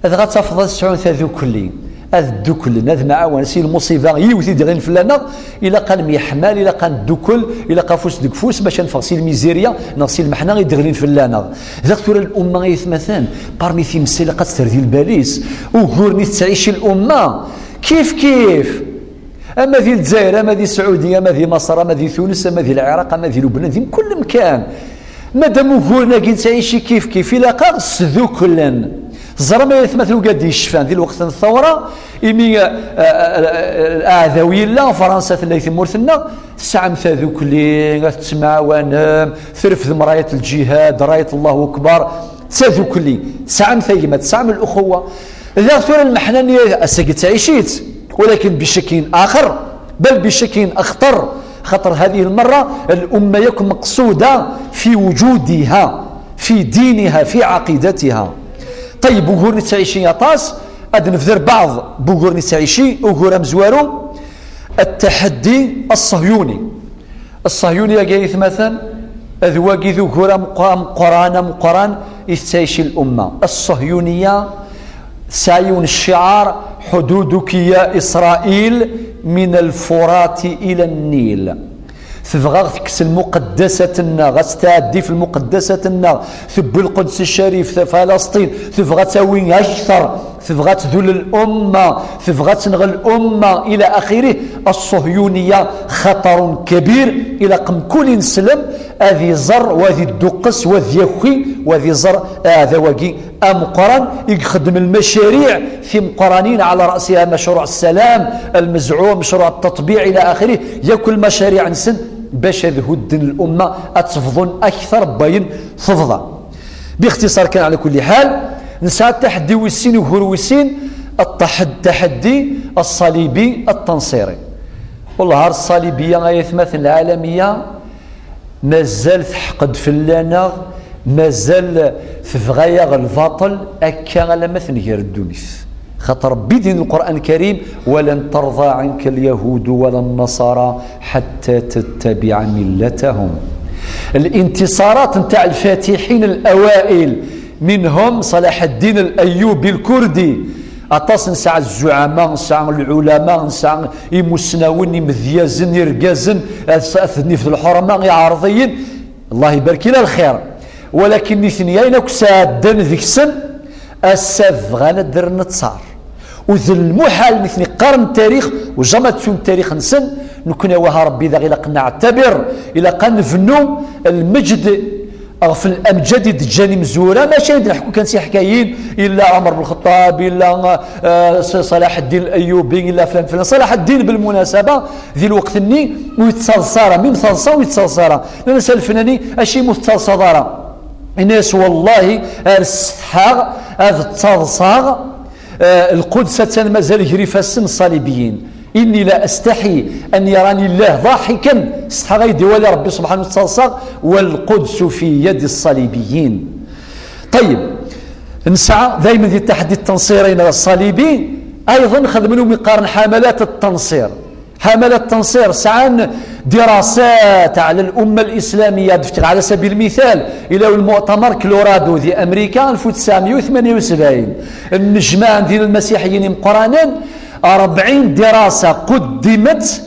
Dɣa ad tafeḍ ad sɛun tadukli, ad dduklen, ad mɛawan si lmuṣiba yiwet i d-ɣlin fell-aneɣ, ilaq ad nemyeḥmal, ilaq ad neddukel, ilaq afus deg ufus bac ad neffeɣ si lmizirya neɣ si lmeḥna i d-ɣlin fell-aneɣ. Daɣ tura lumma ay atmaten, parmi times ilaq ad tetter di lbal-is, uguren i tettɛici lumma, kif kif. Ama di Lezzayer, ama di Sɛudi, ama di Maṣer, ama di Tunes, ama di Lɛiraq, ama di Lubnan, di mkul amkan. Madam uguren-agi nettɛici kif kif, ilaq-aɣ sduklen. Teẓram ay atmaten, ugad yecfan di lweqt n thawra, imi, eh, eh, eh, aɛdaw yella, Fransa tella i tmurt-nneɣ, tesɛam tadukli, ad tettemɛawanem, trefdem rayat lǧihad, rayat Allahu Akbar, d tadukli, tesɛam tagmat, tesɛam lxuwa. Daɣ tura lmeḥna-nni ass-agi ttɛic-itt, walakin bicekkin axer, bal bicekkin axter, xaṭer هذه المرة الأمة yakk مقصودة في وجودها، في دينها، في عقيدتها. طيب, ugur nettɛici aṭas, ad nebder بعض n wugur nettɛici, ugur amezwaru, التحدي الصهيوني. Ṣṣahyuni-agi ay atmaten, d wagi d ugur ameqqa-, ameqqran, ameqqran i tettɛici l'umma. Ṣṣahyuniya tesɛa yiwen cciɛar: حدودك يا إسرائيل من الفرات إلى النيل. Tebɣa ad tekkes lmuqaddasat-nneɣ, ad tɛeddi f lmuqaddasat-nneɣ, tewwi Lquds Ccarif, Falasṭin, tebɣa ad tawi akter, tebɣa ad tdul l'umma, tebɣa ad tenɣ l'umma, ila axirih. Ṣṣuhyuniya خطر كبير, ilaq mkul ineslem ad iẓer, u ad idduqqes, u ad yaki, u ad iẓer aɛdaw-agi ameqqran i ixeddem lmacariɛ timeqqranin, على رأسها مشروع السلام المزعوم، مشروع التطبيع إلى آخره, yakk lmacariɛ-nsen bac ad hudden l'umma, ad tebḍun akter n wayen tebḍa. باختصار كان, على كل حال, nesɛa taḥeddi wis sin, ugur wis sin, التحد-, التحدي الصليبي التنصيري. Wellah ar ṣṣalibiya ay atmaten, lɛalamiya, mazal teḥqed fell-aneɣ, mazal tebɣa-yaɣ lbaṭel, akka alamma tenger ddunit. Xaṭer Ṛebbi din Lqur'an Karim: ولن ترضى عنك اليهود ولا النصارى حتى تتبع ملتهم. الانتصارات نتاع الفاتحين الأوائل، منهم صلاح الدين الأيوبي الكردي. Aṭas nesɛa zzuɛama, nesɛa lɛulama, nesɛa imusnawen, imedyazen, irgazen, at-, at-, nif d lḥurma, iɛerḍiyen. Allah ibarek, ila lxir. Walakin nitni ayen akk sɛeddan deg-sen, ass-a bɣan ad d-rren ttar. U d lmuḥal, nitni qqaren tarix, u jamais ad ttun tarix-nsen. Nekni, waha, Ṛebbi daɣ ilaq neɛtabir, ilaq ad nebnu lmeǧd ɣef lamǧad i d-ǧǧan imezwura, mačči ad d-neḥku kan tiḥkayin, illa Ɛmer ben Lxeṭṭab, illa, eh, S-, Ṣalaḥ ddin Ayubi, illa flan flan. Ṣalaḥ ddin, belmunasaba, di lweqt-nni ur yettaḍsa ara, mi m-taḍsa ur yettaḍsa ara. Nnan-as a lefnani, acimi ur tettaḍsaḍ ara? Yenna-yas, wallahi, ar setḥaɣ ad ttaḍsaɣ, eh, Lquds attan mazal gar ifassen n ṣṣalibiyin. إني لا أستحي أن يراني الله ضاحكا, setḥaɣ ad yi-d-iwali Ṛebbi subḥanahu, ttaḍsaɣ, والقدس في يد الصليبيين. طيب, nesɛa daymen di taḥeddi tanṣiri neɣ ṣṣalibi, ayḍen xedmen umi qqaren حملات التنصير. حملات التنصير sɛan دراسات على الأمة الإسلامية. Ad d-fkeɣ على سبيل المثال, ila lmuɛtamar Colorado di Amrika, ألف وتسعمية وثمانية وسبعين, nnejmaɛen din lmasiḥiyin imeqqranen, أربعين دراسة قدمت،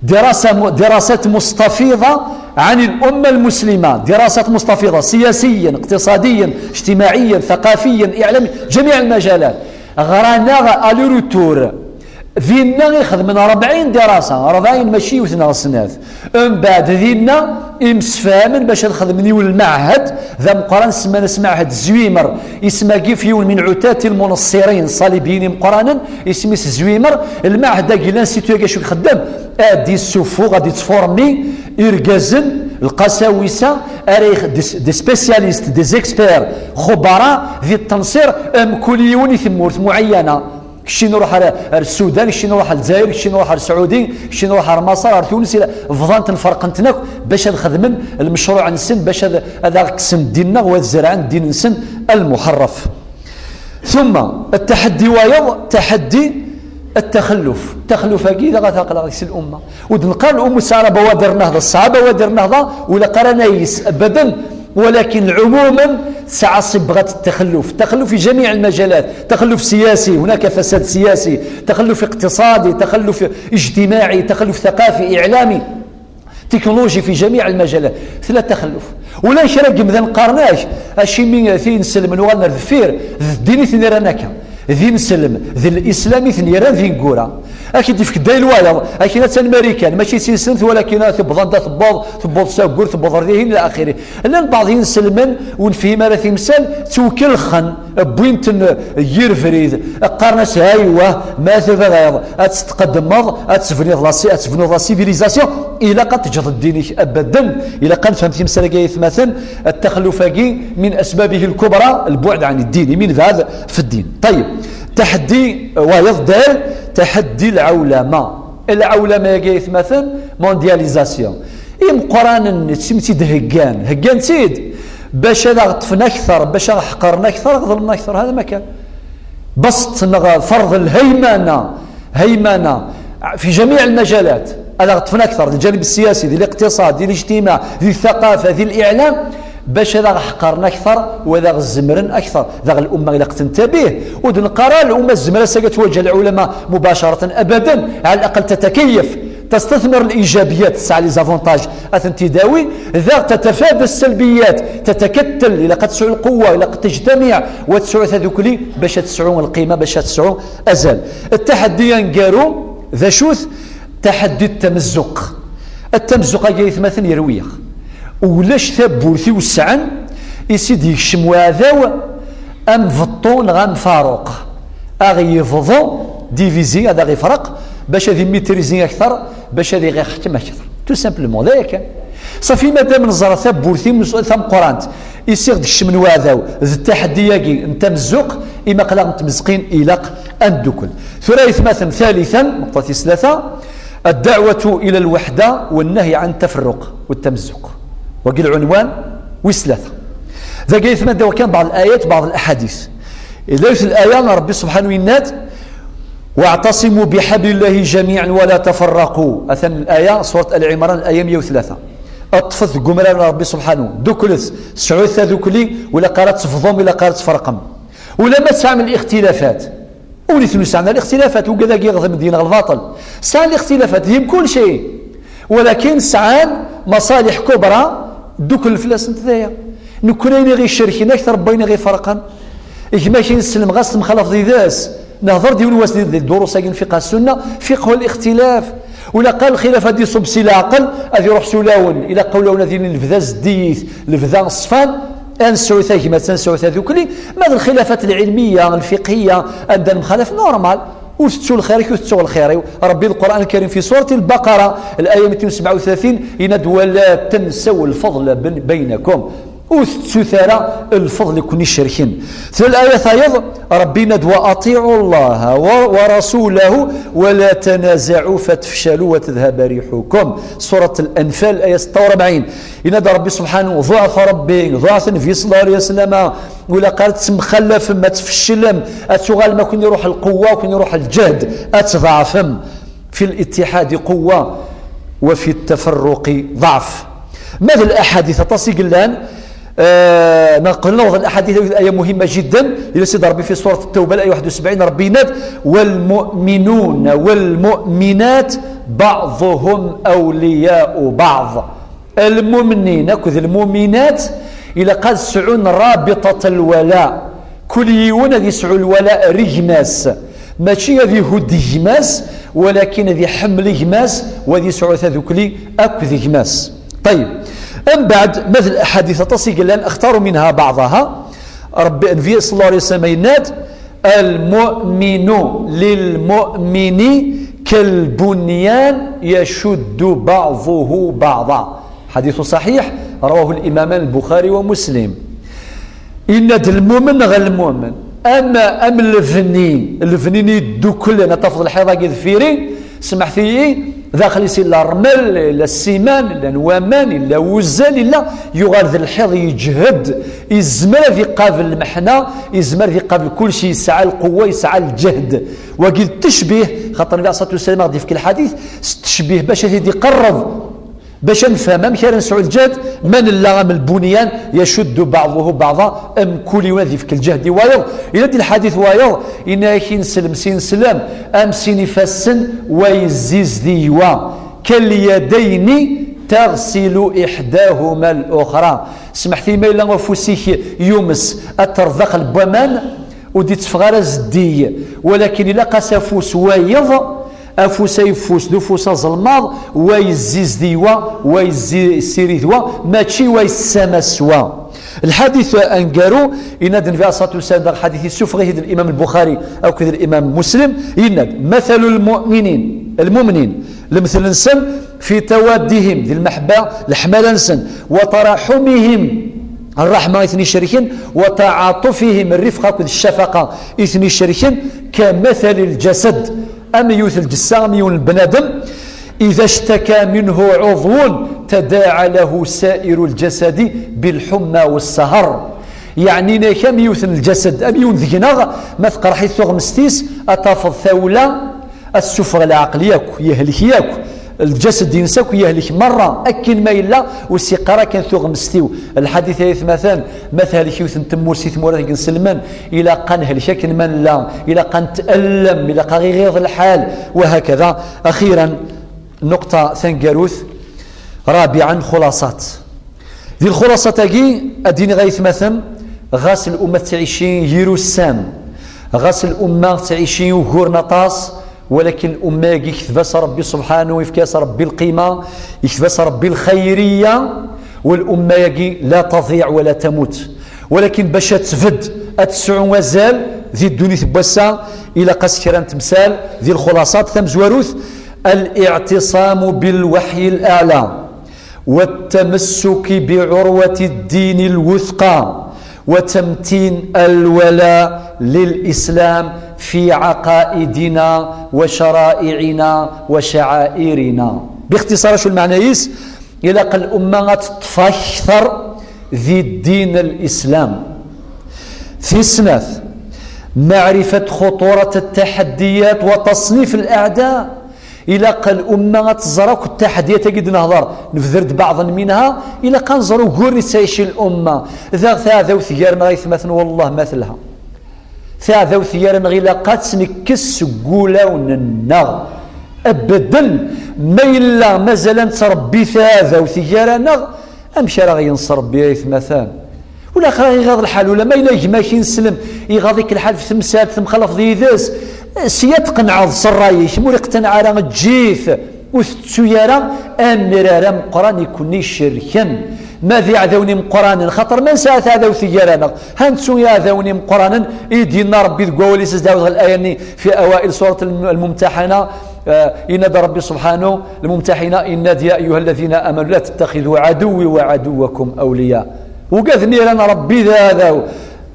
دراسة م-، دراسات مستفيضة عن الأمة المسلمة، دراسات مستفيضة سياسيا، اقتصاديا، اجتماعيا، ثقافيا، إعلاميا، جميع المجالات. Ɣran-aɣ aller-retour. Dinna i xedmen أربعين دراسة, أربعين, mačči yiwet neɣ snat. Mbeɛd dinna imsefhamen bac ad xedmen yiwen lmeɛhed d ameqqran, semman-as Meɛhed Zwimmer. Isem-agi f yiwen من عتاة المنصرين, ṣṣalibiyin imeqqranen, isem-is Zwimmer. Lmeɛhed-agi, l'institut-agi acu ixeddem? Ad d-issuffuɣ, ad d-ittfurmi irgazen, lqasawisa, ara ix-, des, des spécialistes, des experts, xubara di ttenṣir, mkul yiwen i tmurt muɛeyyana. Kečči nruḥ ar, ar Sudan, kečči nruḥ ar Lezzayer, kečči nruḥ ar Saɛudi, kečči nruḥ ar Maṣer, ar Tunes, ila, bḍan-ten, ferqen-ten akk bac ad xedmen lmecruɛ-nsen, bac ad, ad aɣ-kksen ddin-nneɣ, u ad zerɛen ddin-nsen lmuḥerref. ثم التحدي wayeḍ, تحدي التخلف. Taxelluf-agi d aɣ-, ad aql-aɣ deg-s l'umma. Ur d-neqqar l'umma tesɛa بوادر النهضة, tesɛa بوادر النهضة, ur ilaq ara ad nayes abadan, ولكن عموما تسعى صبغة التخلف، التخلف في جميع المجالات، تخلف سياسي، هناك فساد سياسي، تخلف اقتصادي، تخلف اجتماعي، تخلف ثقافي، إعلامي، تكنولوجي، في جميع المجالات. Tella taxelluf. Ula kra n yimdanen qqaren-ak, acimi ti ineslmen uɣalen ar deffir, d ddin i ten-irran akka. D ineslem, d lislam i ten-yerran d ineggura. Ad k-id-ifk dayel wayeḍ, akin attan Marikan, mačči d tineslemt, walakin tebḍa anda tebbeḍ, tebbeḍ s aggur, tebbeḍ ar dihin, ila axiri. Llan baɛḍ yinselmen, ur nefhim ara timsal, ttwkelxen, wwin-ten yir brid, qqaren-as, aywa, ma tebɣiḍ ad tqeddmeḍ, ad tebniḍ la ci-, ad tebnuḍ la civilisation, ilaq ad teǧǧeḍ ddin-ik abaden. Ilaq ad nefhem timsal-agi, ay atmaten, التخلف-agi من أسبابه الكبرى البعد عن الدين، من بعد في الدين. طيب، تحدي وايض دال تحدي العولمة. العولمة-agi, ay atmaten, mondialisation. Imeqqranen-nni ttimi-tt-id heggan, heggan-tt-id bac ad aɣ-ṭṭfen akter, bac ad aɣ-ḥeqren akter, ad aɣ-ḍelmen akter. هذا ما كان. بسط neɣ فرض الهيمنة، هيمنة في جميع المجالات. Ad aɣ-ṭṭfen akter di lǧanib السياسي, di الاقتصاد, di الاجتماع, di الثقافة, di الإعلام, bac ad aɣ-ḥeqren akter, u ad aɣ-zemren akter. Daɣ الأمة ilaq tentabih, ur d-neqqar ara الأمة tezmer ass-agi ad twajeh العلماء مباشرة أبدا، على الأقل تتكيف، تستثمر الإيجابيات, tesɛa les avantages, ad tent-id-tawi, daɣ تتفادى السلبيات, تتكتل, ilaq ad tesɛu lqewwa, ilaq ad تجتمع, u ad tesɛu tadukli, bac ad tesɛu lqima, bac ad tesɛu azal. Ttaḥaddi aneggaru, d acu-t? Ttaḥaddi n ttamezzuq. Ttamezzuq-agi, ay atmaten, yerwi-yaɣ. Ulac tawwurt iwesɛen i s-id-yekcem uɛdaw am beṭṭu neɣ am faruq. Ad aɣ-yebḍu, divisé, ad aɣ-ifreq, bac ad immitrizi akter, bac ad iɣ-iḥkem akter. Tout simplement, d aya kan. Ṣafi, madam neẓra tawwurt imus-, tameqqrant i s-iɣ-d-kecmen uɛdaw d ttaḥaddi-agi n ttamezzuq, imi aql-aɣ netmezqin, ilaq ad neddukel. Tura, ay atmaten, ثالثا, nuqṭa tis tlata, الدعوة إلى الوحدة والنهي عن التفرق والتمزق. Wagi lɛunwan wis tlata. Dagi, ay atmaten, d kan بعض الآيات, بعض الأحاديث. Illa yiwet الآية, Ṛebbi subḥanahu yenna-d: واعتصموا بحبل الله جميعا ولا تفرقوا. Atan الآية, surat Ali Ɛimran, الآية مية وثلاثة. Ṭṭfet deg umrar n Ṛebbi subḥanahu, dduklet, sɛut tadukli, ur ilaq ara ad tebḍum, ur ilaq ara ad tferqem. Ulamma tesɛam الاختلافات, ur iten ur sɛan ara الاختلافات, wigad-agi iɣeḍmen deg-neɣ lbaṭel. Sɛan الاختلافات di mkul cay, walakin sɛan مصالح كبرى, dduklen fell-asent, d aya. Nekkni ayen i ɣ-icerken akter n wayen i ɣ-iferqen. Gma-k ineslem, ɣas temxalaḍ yid-s, nehḍer-d yiwen wass di, di ddurus-agi n fiqh السنة, فقه الاختلاف. Ur ilaq ara lxilaf ad iṣubb si leɛqel, ad iruḥ s ulawen. Ilaq ulawen ad ilin lebda zeddiyit, lebda ṣfan, ad nesɛu tagmat, ad nesɛu tadukli. Ma d الخلافات العلمية, الفقهية, anda nemxalaf, normal. Ur tettu lxir-ik, ur tettuɣ lxir-iw. Ṛebbi, القرآن الكريم في سورة البقرة, الآية ميتين وسبعة وثلاثين, yenna-d: ولا تنسوا الفضل بن-, بينكم. Ur tettut ara lfeḍl i ken-icerken. Tella laya tayeḍ, Ṛebbi yenna-d: وأطيعوا الله و-, ورسوله ولا تنازعوا فتفشلوا وتذهب ريحكم. Surat Al-Anfal, aya ستة وأربعين. Yenna-d Ṛebbi subḥanahu: ḍuɛef Ṛebbi, ḍuɛef Nnbi صلى الله عليه وسلم, ur ilaq ara ad tettemxallafem, ad tfeclem, ad tuɣalem, ad ken-iruḥ lqewwa, ad ken-iruḥ lǧehd, ad tḍeɛfem. في الاتحاد قوة وفي التفرق ضعف. Ma d laḥadit aṭas i yellan, eh, neɣ qbel ad naweḍ ɣer laḥadit, yiwet الآية مهمة جدا, yella Sidi Ṛebbi في سورة التوبة, الآية واحد وسبعين, Ṛebbi yenna-d: والمؤمنون والمؤمنات بعضهم أولياء بعض. Lmumnin akked lmuminat ilaq ad sɛun رابطة الولاء. Kul yiwen ad yesɛu lwala ar gma-s. Mačči ad ihudd gma-s, walakin ad iḥemmel gma-s, u ad yesɛu tadukli akked gma-s. Ṭayyeb. Mbeɛd, ma d laḥadit aṭas i yellan, اختار منها بعضها. Ṛebbi, Nnbi صلى الله عليه وسلم yenna-d: المؤمن للمؤمن كالبنيان يشد بعضه بعضا. حديث صحيح، رواه الإمامان البخاري ومسلم. Yenna-d lmumen ɣer lmumen. Am, am lebni, lebni-nni yedduklen, ad tafeḍ lḥiḍ-agi deffir-i, smeḥt-iyi, daxel-is illa ṛṛmel, illa ssiman, llan waman, illa wuzzal, illa, yuɣal d lḥiḍ yeǧhed, yezmer ad iqabel lmeḥna, yezmer ad iqabel kulci, yesɛa lqewwa, yesɛa lǧehd. Wagi d ttecbih, xaṭer Nnbi عليه الصلاة والسلام aɣ-d-yefk lḥadit, s ttecbih bac ad t-id-iqerreb. Bac ad nefhem amek ara nesɛu lǧehd, ma nella am lbunyan, يشد بعضه بعضا, mkul yiwen ad yefk lǧehd i wayeḍ. Yella-d lḥadit wayeḍ, yenna-ak: ineslem s ineslem, am sin ifassen, wa yezzi zdi wa. كاليدين تغسل إحداهما الأخرى. Smeḥt-iyi, ma yella ufus-ik yumes, ad t-terreḍ daxel n waman, Ur d-itteffeɣ ara zeddig, walakin ilaq-as afus wayeḍ, afus ayeffus d ufus aẓelmaḍ, wa yezzi zdi wa, wa yezzi ssirid wa, mačči wa yessamas wa. Lḥadit aneggaru, yenna-d Nnbi alayhi ṣṣalatu wassalam, daɣ ḥadit yessufeɣ-it-id Limam Lbuxari akked Limam Muslim, yenna-d: "Mathalu lmuminin, lmumnin, lemtel-nsen, fi tawaddihim, di lmeḥba, leḥmala-nsen, wa taraḥumihim, ṛṛeḥma i ten-icerken, wa taɛaṭufihim, rrifqa akked ccafaqa i ten-icerken, ka mathali lǧasad, am yiwet lǧessa, am yiwen n bnadem, ida ctaka minhu ɛuḍwun, tadaɛa lahu sa'iru lǧasadi bilḥumma wassahar." Yeɛni, nek am yiwet n lǧasad, am yiwen deg-neɣ, ma teqreḥ-it tuɣmest-is, ad tafeḍ tawla, ad tessufeɣ leɛqel yakk, yehlek yakk, lǧased-ines akk yehlek merra, akken ma yella, ur s-yeqqar akken tuɣmest-iw. Lḥadit ay atmaten, ma tehlek yiwet n tmurt si tmura i nselmen, ilaq ad nehlek akken ma nella, ilaq ad nettallem, ilaq ad ɣ-iɣiḍ lḥal, wahakada. Axiran, nnuqṭa taneggarut, rabiɛan, xulaṣat. Di lxulaṣat-agi, ad d-iniɣ ay atmaten, ɣas lumma tettɛici yir ussan, ɣas lumma tettɛici uguren aṭas, walakin lumma-agi ikteb-as Ṛebbi subḥanu, ifka-as Ṛebbi lqima, ikteb-as Ṛebbi lxayriya, wa lumma-agi la taḍiɛ wa la tamut. Walakin bac ad tbedd, ad tesɛu azal di ddunit n wass-a, ilaq-as kra n temsal. Di lxulaṣat tamezwarut, الاعتصام بالوحي الأعلى والتمسك بعروة الدين الوثقى وتمتين الولاء للإسلام في عقائدنا وشرائعنا وشعائرنا. باختصار، شو المعنى يس؟ Ilaq lumma ad teṭṭef akter di ddin n Lislam. Tis snat, maɛrifat xuṭurat ttaḥaddiyat wa taṣnif laɛda. Ilaq lumma ad tẓer akk ttaḥaddiyat-agi d-nehḍer, nebder-d baɛḍen minha, ilaq ad nẓer uguren i tettɛici lumma. Daɣ taɛdawt gar-nneɣ ay atmaten, wallah ma telha. Taɛdawt gar-nneɣ ilaq ad tt-nekkes seg wulawen-nneɣ. Abaden, ma yella mazal ad nettrebbi taɛdawt gar-aneɣ, amek ara ɣ-yenṣer Rebbi ay atmaten? Ulaxer iɣaḍ lḥal, ula ma yella gma-k ineslem, iɣaḍ-ik lḥal f temsalt, temxalafeḍ yid-s, sya tqenɛeḍ s ṛṛay-ik, ma ur iqtanaɛ ara, eǧǧ-it. Ur tettu ara amrar ameqqran i ken-icerken. Ma d iɛdawen imeqqranen, xaṭer ma nesɛa taɛdawt gar-aneɣ, ha nettu iɛdawen imeqqranen i d-yenna Rebbi deg wawal-is, ad d-ɛawdeɣ laya-nni fi awail surat al-, al-Mumtaḥana, eh, yenna-d Rebbi subḥanu, al-Mumtaḥina, yenna-d: "Ya ayyuha alladhina amanu la tattaxidu aduwwi wa aduwwakum awliya." Ugaden iran Rebbi d aɛdaw,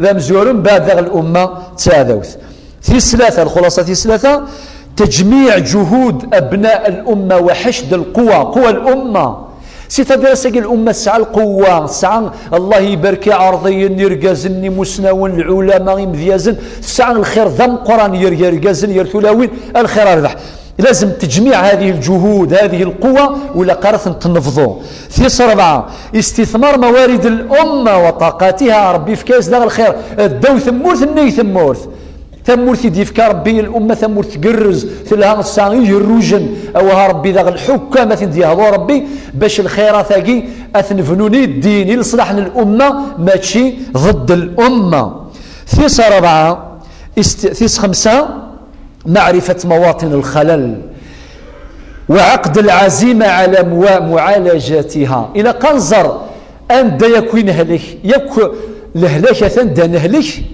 d amezwaru, mbeɛd daɣ lumma d taɛdawt. Tis tlata, lxulaṣa tis tlata, تجميع جهود أبناء الأمة وحشد القوى، قوى الأمة. C'est-à-dire, ass-agi lumma tesɛa lqewwa, tesɛa, Allah ibarek iɛerḍiyen, irgazen, imusnawen, lɛulama, imedyazen, tesɛa lxir d ameqqran, yir yergazen, yir tulawin, lxir rbeḥ. لازم تجميع هذه الجهود، هذه القوى, ولا قرث تنفضو. Tis rebɛa, استثمار موارد الأمة وطاقاتها, Rebbi yefka-yas daɣ lxir, ddaw temmurt, nnig temmurt. Tamurt i d-yefka Rebbi i lumma, tamurt tgerrez, telha, tesɛa igerrujen, awah Rebbi daɣ lḥukam, ad ten-d-yehḍu Rebbi, bac lxirat-agi ad ten-bnun i ddin, i leṣlaḥ n lumma, mačči ḍedd lumma. Tis rebɛa, ist-, tis xemsa, معرفة مواطن الخلل وعقد العزيمة على موا-، معالجتها. Ilaq ad nẓer anda yakk i nehlek, yakk lehlak atan da nehlek,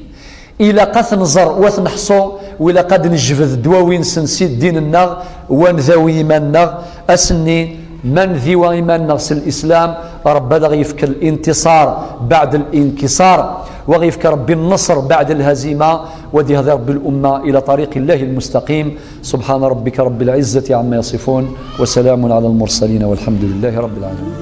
ilaq ad t-nẓer u ad t-neḥṣu, u ilaq ad d-nejbed ddwawi-nsen si ddin-nneɣ, wa ndawi iman-nneɣ, ass-nni ma ndiwa iman-nneɣ s lislam, Rebbi ad aɣ-yefk الانتصار بعد الانكسار, wa aɣ-yefk Rebbi النصر بعد الهزيمة, wa ad yehdi Rebbi lumma إلى طريق الله المستقيم. سبحان ربك رب العزة عما يصفون، وسلام على المرسلين، والحمد لله رب العالمين.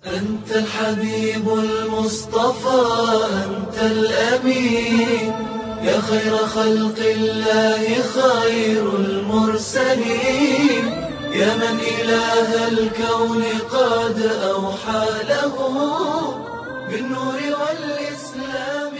أنت الحبيب المصطفى، أنت الأمين، يا خير خلق الله، خير المرسلين، يا من إله الكون قد أوحى له. بالنور والإسلام